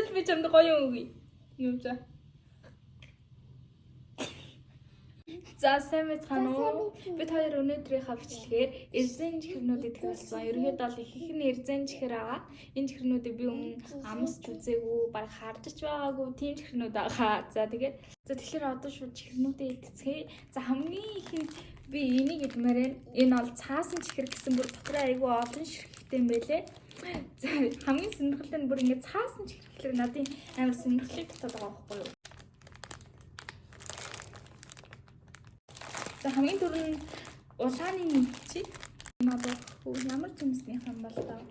Эсвэл би чамд гоё юм өгье. Юм за. За, сайн байцгаана уу? Бид хоёр өнөөдрийнхөө бичлэгээр эрзэн чихрнүүд идэх болсон. Ерөнхийдөө бол ихэнх нь эрзэн чихэр байгаа. Энэ чихрнүүдийг би өмнө амсч үзээгүй, баг харж ч байгаагүй тийм чихрнүүд байгаа. За, тэгээд за, тэгэхээр одоо шууд чихрнүүдээ идцгээе. За, хамгийн ихэнд би энийг идмээр байна. Энэ бол цаасан чихэр гэсэн, бүр дотроо айгүй олон ширхэгтэй юм байлээ. За, хамгийн сонирхолтой нь бүр ингэ цаасан чихэр гэхлээр надын амар сонирхлыг татаад байгаа байхгүй юу? За, хамгийн түрүүнд улааны нэгчи. Энэ бол ямар жимснийх юм бол даа?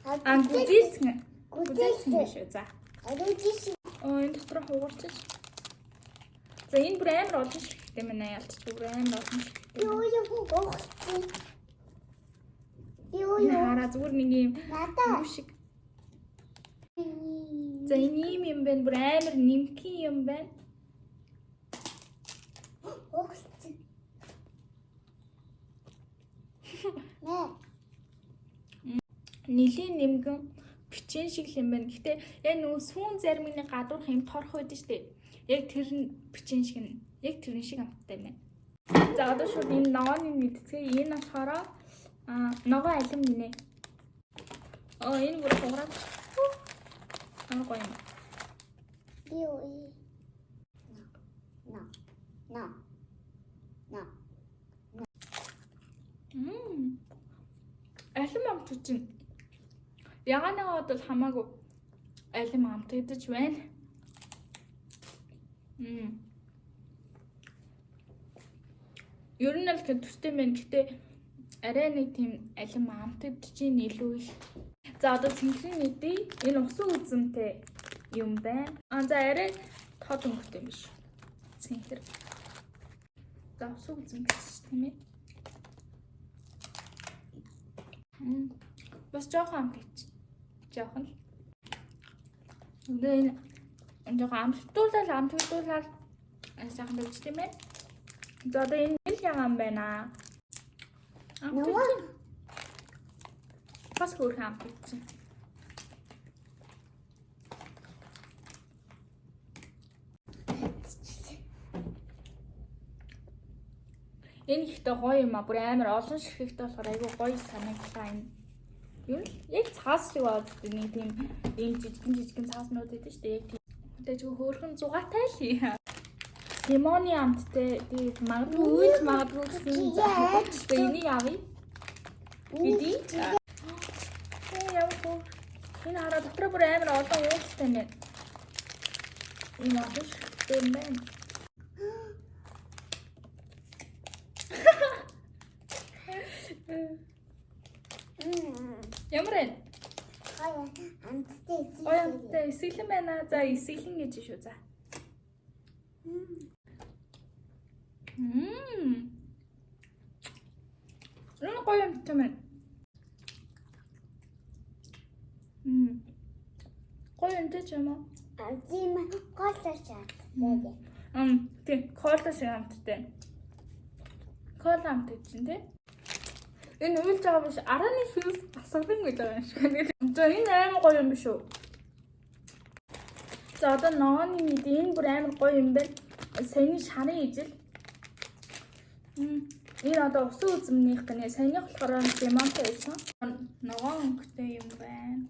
А, гүзээлцгэн. Гүзээлцгэн биш үү? За. Оо, энэ дотор хугарчиж. За, энэ бүр амар олон ширхэгтэй байна, ялцч бүр амар олон ширхэгтэй. Юу юу өгсөн. Юу Энэ юу хараа, зүгээр нэг юм надаа. юу шиг. За, энэ ийм юм байна. Бүр амар нэмхэн юм байна. Өгсөн. Нэ. Нилийн нэмгэн бичэн шиг л юм байна. Гэхдээ яг нөгөө сүүн зармигны гадуурх юм торох байдаг шүү дээ. Яг тэр нь бичэн шиг нь яг тэрэн шиг амттай юм байна. За, одоо шууд энэ ногооны мэдцгээ. Энэ болохоор ногоо алим гинэ. Оо, энэ бүр хугараад. Аа, гоё юм. Юу. На. На. На. Мм. Алим амт чинь. Ягаанаа бол хамаагүй алим амтагдаж байна. Мм. Ер нь л төстэй байна. Гэтэ арай нэг тийм алим амтагдаж чинь илүү их. За, одоо цэнхрийн мэдээ. Энэ усан үзэмтэй юм байна. А, за, арай тод өнгөтэй юм биш. Цэнхэр. За, усан үзэм гэсэн чинь, тийм ээ. Бас жоохон амт гэж. Жоохон л. Тэгээ энэ жоохон амттуулаад сайхан дөвчт юм байна. За, одоо энэ нэл ягаан байна. Нөгөө Бас хөөрхөн амт гэж. Энэ ихтэй гоё юм а. Бүр амар олон ширхэгтэй болохоор айгүй гоё санагдлаа энэ. Юу л яг цаас шиг байгаа зү, нэг тийм ийм жижигэн жижигэн цааснууд байдаг шүү дээ. Яг тийм. Тэгээ чиг хөөрхөн зугаатай л юм. Лимоны амттай. Тэгээд магадгүй үйл магадгүй гэсэн. За, энийг авъя. Иди. Оо, ямар хөөр. Энэ хараа, дотор бүр амар олон уултай юм байна. Энэ олон ширхэгтэй юм байна. Ямар вэ? Гоё амттай. Гоё амттай эсэглэн байна. За, эсэглэн гэж шүү, за. Мм. Энэ гоё амттай байна. Мм. Гоё амттай ч юм уу? Амтим голоо шат. Мм, тийм, кола шиг амттай. Кола амттай чинь, тий? Энэ уйлж байгаа биш, арааны шүүс асгалан гэж байгаа юм шиг байна. За, энэ амар гоё юм биш үү? За, одоо ногооны мэд, энэ бүр амар гоё юм байна. Саяны шарын ижил. Энэ одоо усан үзмнийх гэнэ. Саяных болохоор лимонтой байсан. Ногоон өнгөтэй юм байна.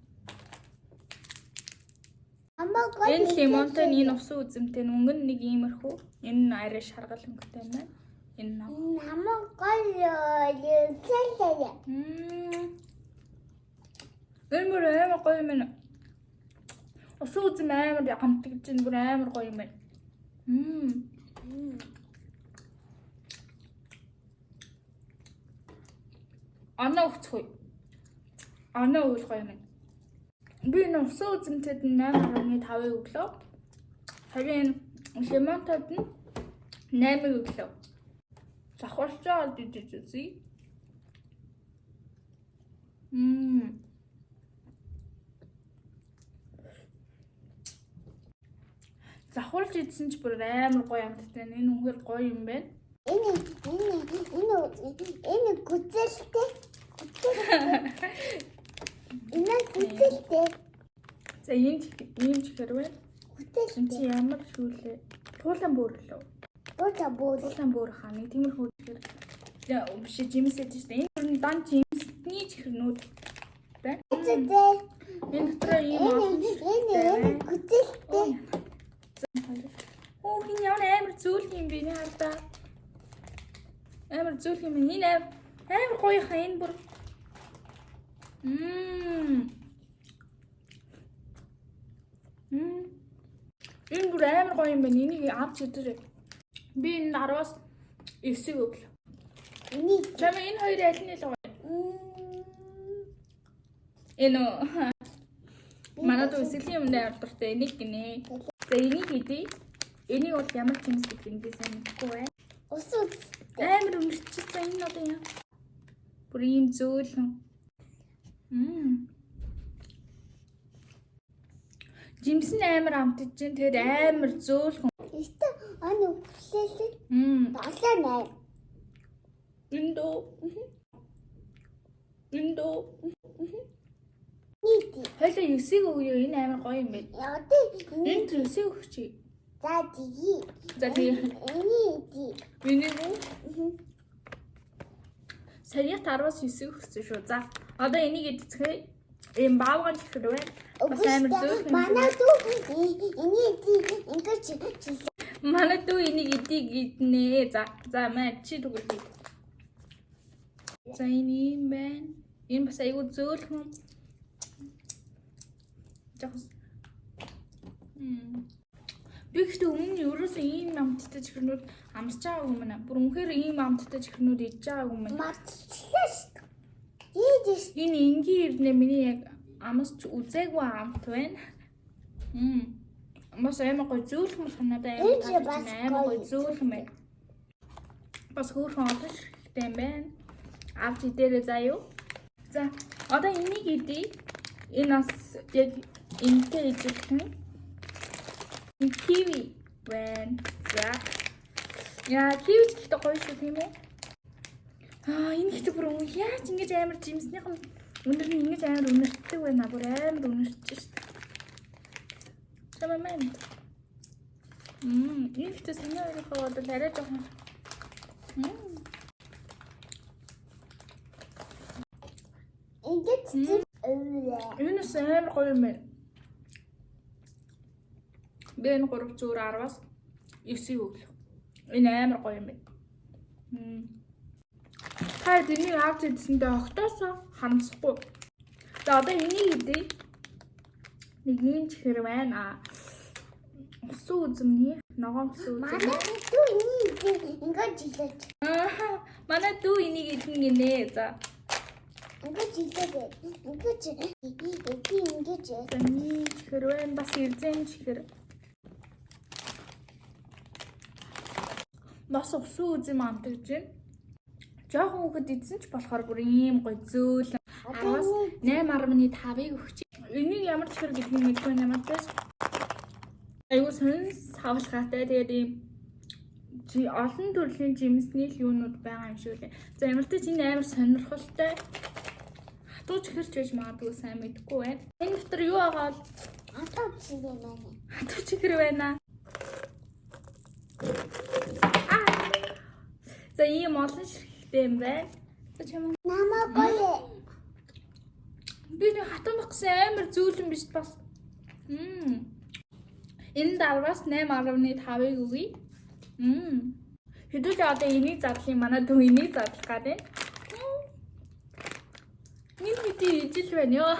Амаа гоё. Энэ лимонтой нь, энэ усан үзмтэй нь, өнгө нь нэг иймэрхүү. Энэ нь арай шаргал өнгөтэй юм байна. Энэ ногоон. Намаа гоё лүсэлээ. Энэ бүр амар гоё юм байна. Усан үзэм амар амтгаж чинь бүр амар гоё юм байна. Мм. Оноо өгцгүй. Оноо үйл гоё юм байна. Би энэ усан үзэмтэд нь 8.5-ыг өглөө. Харин энэ лимонтод нь 8-ыг өглөө. Завхарчаа олж идэж үзье. Мм. Завхуулж идсэн ч бүр амар гоё амттай. Энэ үнэхээр гоё юм байна. Энэ энэ энэ энэ гүзэлтэй. Энэ гүзэлтэй. За. За энэ ийм чихэр байна. Хүтэл. Энэ чи ямар шүүлээ? Туулан бөөр лөө. Буута буу. Туулан бөөр хаа нэг тиймэрхүү чихэр. За биш жимс гэж шүү дээ. Энэ бүр нь дан жимсний чихэрнүүд байна. Хүтэл. Энэ дотор ийм олон Энэ энэ энэ хүтэлтэй. Оо хин ямар амар зөөл юм бэ нэ хардаа. Амар зөөл юм. Энэ амар гоё хаа энэ бүр. Мм. Мм. Энэ бүр амар гоё юм байна. Энийг авч идэрэй. Би энэ 10-аас 9-ийг өглөө. Энийг. Чамаа энэ хоёрын аль нь илүү гоё? Энэ үү? Манай дүү эсэлийн юмд амар дуртай. Энийг гинэ. За энийг идэ. Энийг бол ямар чимс гэдэг юм би сайн мэдэхгүй байна. Ус үстэй. Амар өмөрчсөн энэ одоо юм. Бүр ийм зөөлөн. Мм. Жимс нь амар амтж чинь тэгээд амар зөөлхөн. Ихтэй ан үхлээлээ. Мм. 7 8. Энэ дөө. Энэ дөө. Нийт. Хоёлаа 9-ийг өгье. Энэ амар гоё юм байна. Одоо Энэ 9-ийг өгч. за тгий. За тэгээ. Эний тий. Энийг үү? Саяат 10-аас 9 өгсөн шүү. За одоо энийг идцгээе. Ийм баавгай чихэр байна. Бас амар зөөлхөн. Манай дүү эний тий ингэж чилээ. Манай дүү энийг идийг иднэ. За за маа чи тэгвэл ид. За энэ ийм байна. Энэ бас айгүй зөөлхөн. Жохон. Мм. Би гэхдээ өмнө нь ерөөсөө ийм амттай чихэрнүүд амсч байгаагүй юм байна. Бүр үнэхээр ийм амттай чихэрнүүд идж байгаагүй юм байна. Мартчихлаа шүү дээ. Ийж шүү. Энэ энгийн ирнэ миний яг амсч үзээгүй амт байна. Мм. Бас амар гоё зөөлхөн болох надад амар Энэ чи бас таалагдсан. Амар гоё гоё зөөлхөн байна. Бас хөөрхөн олон ширхэгтэй юм байна. Авч идээрэй заа юу. За одоо энийг идье. Энэ бас яг энэтэй ижилхэн. Энэ киви байна. За. Яа, киви ч гэхдээ гоё шүү тийм үү? Аа, энэ ихтэй бүр яаж ингэж амар жимснийх нь өндөр нь ингэж амар үнэртдэг байна. Бүр амар үнэрч шít. Чамаа мэн. Мм, энэ ихтэй санаа хоёроо бол арай жоохон. Мм. Ингэж зүг. Энэ бас амар гоё юм байна. Би энэ 3 зүгээр 10-аас 9-ийг өглөө. Энэ амар гоё юм байна. Мм. Та энийг авч идсэндээ огтоосоо харамсахгүй. За одоо энийг идье. Нэг ийм чихэр байна. Усан үзмний ногоон усан үзэм. Манай дүү эний тий ингэж чилээ. Аа, манай дүү энийг идэн гинэ. За. Ингэж чилээ. Ингэж би ингэж За ийм чихэр байна. Бас эрзэн чихэр. Бас усан үзэм амтгаж байна. Жохон хүүхэд идсэн ч болохоор бүр ийм гоё зөөлөн. 10-аас 8.5-ыг өгч. Энийг ямар чихэр гэдгийг мэдэхгүй байна ямар ч байсан. Айгуу сонин савлгаатай. Тэгээд ийм олон төрлийн жимсний л юунууд байгаа юм шиг лээ. За ямар ч энэ амар сонирхолтой. Хатуу чихэр ч байж магадгүй сайн мэдэхгүй байна. Энэ дотор юу байгаа бол атав чилээ маань. хатуу чихэр байна. Аа. За ийм олон ширхэгтэй юм байна. За чамаа Намаа гоё. Би нэг хатан байх гэсэн амар зөөлөн биш бас. Мм. Энэ 10-аас 8.5-ыг өгье. Мм. Хэдүүлээ одоо энийг задлах юм манай дүү энийг задлах гад байна. Нэг хэдий ижил байна ёо.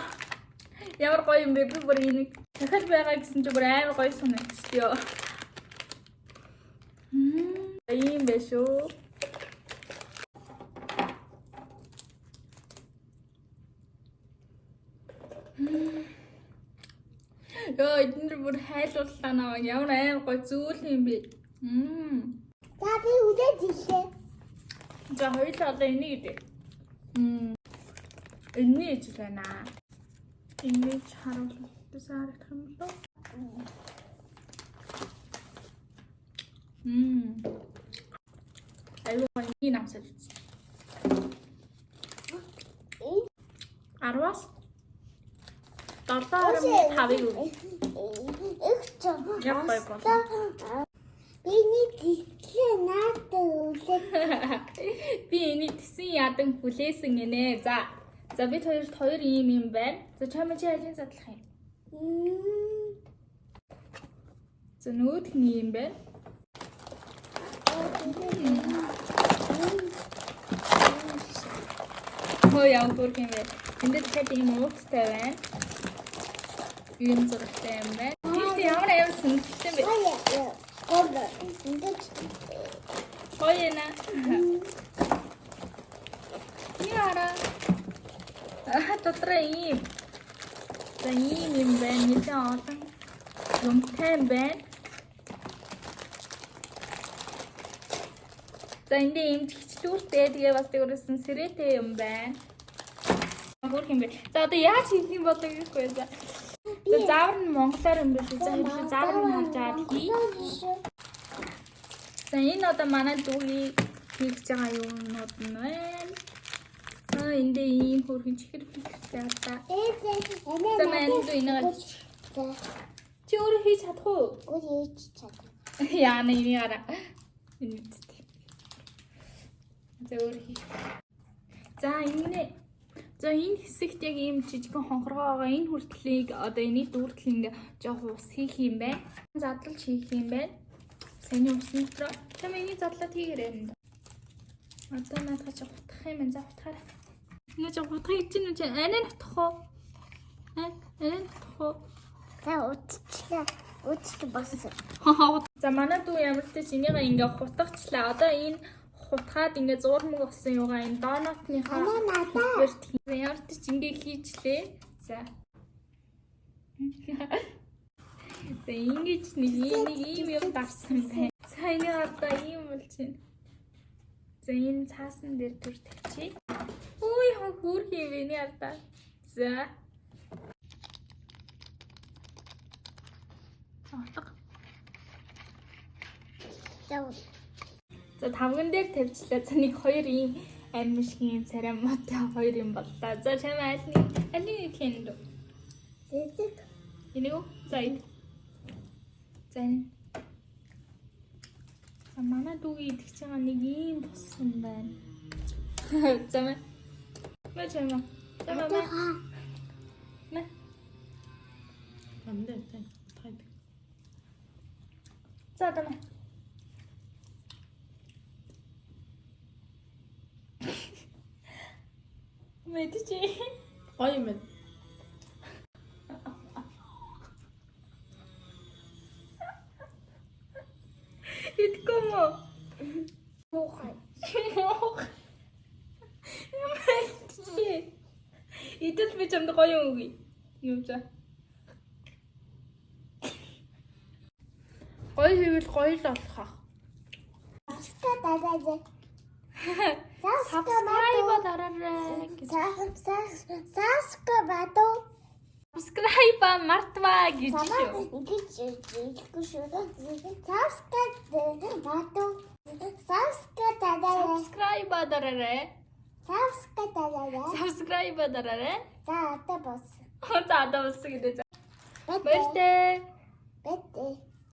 Ямар гоё юм бэ би бүр энийг дахил байгаа гэсэн чи бүр амар гоё санагдчих ёо. Мм. Ийм байх шүү. Йоо, эднэр бүр хайлууллаа намайг. Ямар амар гоё зүйл юм бэ? Мм. За би үлээж илээ. За хоёулаа одоо энийг идэ. Мм. Энэний ижил байна. Ингэж харуулсан харагдах юм болов уу? Мм. Аюу гоё энийг намсаж үзсэн. 10-аас 7.5-ыг өгье. Их ч. Яг гоё болов. Биний тэслээ надад үлээ. Би энийг тесэн ядан хүлээсэн гинэ. За. За бид хоёрт хоёр ийм юм байна. За чамаа чи алийг задлах юм? За нөгөөх нь ийм байна. Хөө яа гүр юм бэ? Энд дээр дахиад ийм ууттай байна. Ийм зурагтай юм байна. Тийш ямар амар сонирхолтой юм бэ? Гоё. Гоё. Ингэж Гоё яна. Яра. Аа дотроо ийм. За ийм юм байна. Нэлээд олон юмтай юм байна. За энд ийм чихчлүүртэй тэгээ бас тэгвэрсэн сэрэтэй юм байна. Хөөх юм бэ. За одоо яаж хийх юм болоо гэхгүй за. За заавар нь монголоор юм биш үү? За хэвлээ заавар нь харж аваад хий. За энэ одоо манай дүүгийн хийж байгаа юмнууд нь байна. Аа эндээ ийм хөөрхөн чихэр пихтэй одоо. За манай дүү энийг авчих. За, Чи өөрөө хийж чадах уу? өөр хийж чадна. Яана энийг хараа. Энэ үсттэй. За өөрөө хий. За энэ За энэ хэсэгт яг ийм жижигхэн хонхоргоо байгаа. Энэ хүртлийг одоо энийг дүүртэл ингээ жоох ус хийх юм байна. Задлалж хийх юм байна. Саяны усан дотроо. Чам энийг задлаад хийгээрэй юм да. Одоо наадах чи хутгах юм байна. За хутгаарай. Нөө чи хутгах чинь үү чи анаа нутгах уу? Аа, анаа нутгах уу? За, утчлаа. Утч болсон. За манай дүү ямар ч тач энийг ингээ хутгачлаа. Одоо энэ хутгаад ингээ зуурмаг болсон юугаа энэ донотныхаа Анаа надаа. хэлбэрт хий. Ямар ч тач ингээ хийчлээ. За. За ингэж нэг ийм нэг ийм юм давсан байна. За энэ одоо ийм болж байна. За энэ цаасан дээр түр тавьчих. Үй хөө хөөх юм бэ нэ ардаа. За. Орлого. За, За тавган дээр тавьчлаа. За нэг хоёр ийм амин шигийн царай муутай хоёр юм боллоо. За чамаа аль нэг аль нэг хэн дүү? зэзэг. Энийг үү? За энэ. За энэ. За манай дүүгийн идэх байгаа нэг ийм болсон байна. За мэ. Мэ чамаа. За мэ. Одоо мэ. хаа. Мэ. Амдаа тай. Тайд. За одоо мэ. Мэдчихэ. Гоё юм байна. Идэхгүй юм уу? Муухай. Муухай. Ямар чи. Идэл би чамд гоё юм үгүй. Юм за. Гоё хийвэл гоё л болох ах. Subscribe дараарай. Subscribe дараарай гэж. Subscribe бадуу. Subscribe мартваа гэж Чамаа шүү. ингэж хэлэхгүй шүү. Subscribe бадуу. Subscribe дараарай. Subscribe дараарай. Subscribe дараарай. Subscribe дараарай. За одоо болсон. За одоо болсон гэдэг. За. Баяртай. Баяртай. Баяртай.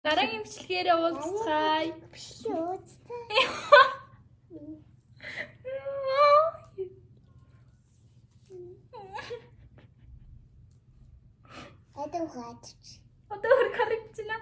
Дараагийн бичлэгээр уулзцгаая. Биш үү? Одоо хаач. Одоо өөр харагдчихна.